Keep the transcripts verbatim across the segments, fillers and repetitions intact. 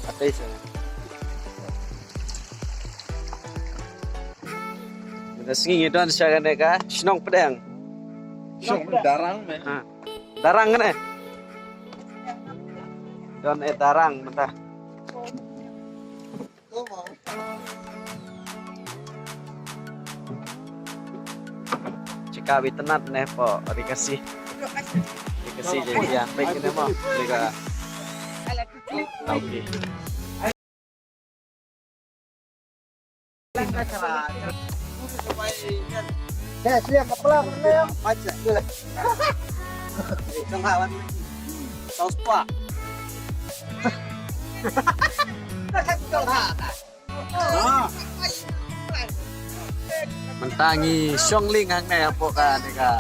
Atai sa. Mynta sngi ngi don sha kane ka shnong Pdeng. Shnong Darang me. Ha. Darang kane. Don e Darang mynta. Chika bi tnat ne po ri kasi. Ri kasi je ya pek ne mo. Ri ka. Okay. Mynta ngi shong ling hangne hapoh kane ka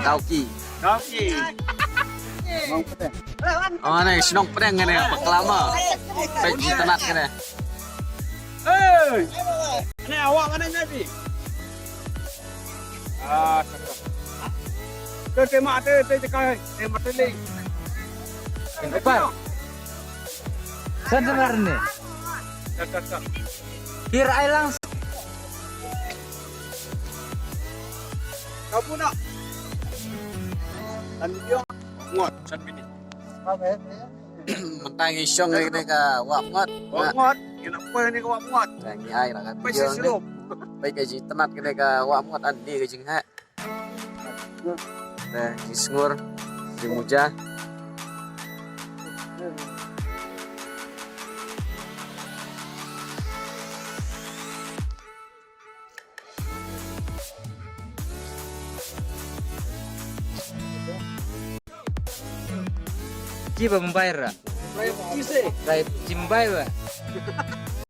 Tawki. Tawki. Oh, ne shnong Pdeng ne paklama. Pek internet kane. Hey! Ane awak mana nyabi? Ah, cakap. Tu tema tu tu cakap tema tu ni. Kenapa? Kan sebenarnya. Cakap cakap. Kira ai lang. Kamu nak? Dan dia ngot san minit. Mynta ngi shong ïa kane ka wah Mngot. Wah Mngot, ngi na poi kane ka wah Mngot. Ngi ai la ka poi video ne. Poi ka jingtnat kane ka wah Mngot, ani ka jingeh. Te jingsngur, jingmuja. Ki ba Mumbai ra. Rai Mumbai ba.